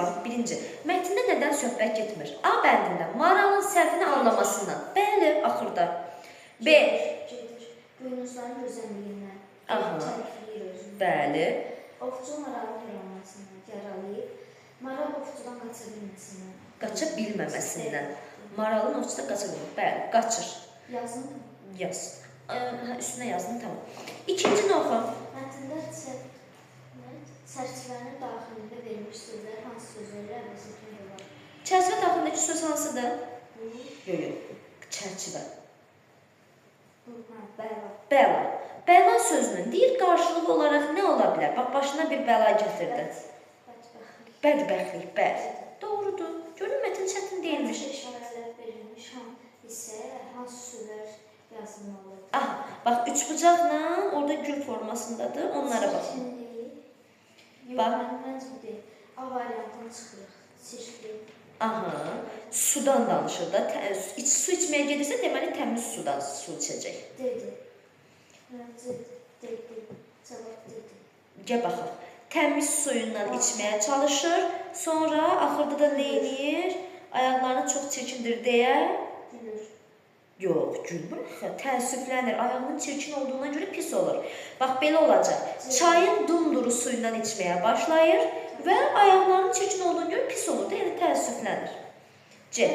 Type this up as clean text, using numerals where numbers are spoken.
Bax, birinci, mətndə nədən söhbət getmir? A bəndində maralın səhvini anlamasından. Bəli, axırda. B. Gedir. Buynuzların gözəlliyindən. Aha. Tərifləyir özünü. Bəli. Ovçu maralın yaranmasından yaralayıb, maral ovçudan qaça bilməsindən. Qaça bilməməsindən. Maralın ovçudan qaça bilmir. Bəli, qaçır. Yazın. Yaz. Hə, üstünə yazdın, tamam. İkincini oxu. Mətndə çərçivənin daxilində verilmiş sözlər hansı sözlərlə əvəz etmək olar? Çərçivə daxilindəki söz hansıdır? Bu, Yox, yox. Çərçivə. bu, hə, bəla. Bəla. Bəla sözünün deyir qarşılığı olaraq nə ola bilər? Bax, başına bir bəla gətirdi. Bədbəxtlik. Bədbəxtlik, bəli. Doğrudur. Görün, mətn çətin deyilmiş. Hansı işarələr verilmiş, hansı hissəyə hansı sözlər yazılmalıdır? Aha, bax, üçbucaqla orada gül formasındadır. Onlara bax. Çirkinlik. Yox, Bax. məncə bu deyil. A variantını çıxırıq. Çirkli. Aha, sudan danışır da. Su içməyə gedirsə, deməli təmiz sudan su içəcək. Dedi. Məncə dedi. Cavab dedi. Gəl baxaq. Təmiz suyundan içməyə çalışır. Sonra axırda da nə eləyir? Ayaqlarını çox çirkindir deyə. Gülür. Yox, gülmür axı. Təəssüflənir. Ayağının çirkin olduğuna görə pis olur. Bax, belə olacaq. Çayın dumduru suyundan içməyə başlayır və ayaqlarının çirkin olduğuna görə pis olur da, yəni təəssüflənir. C.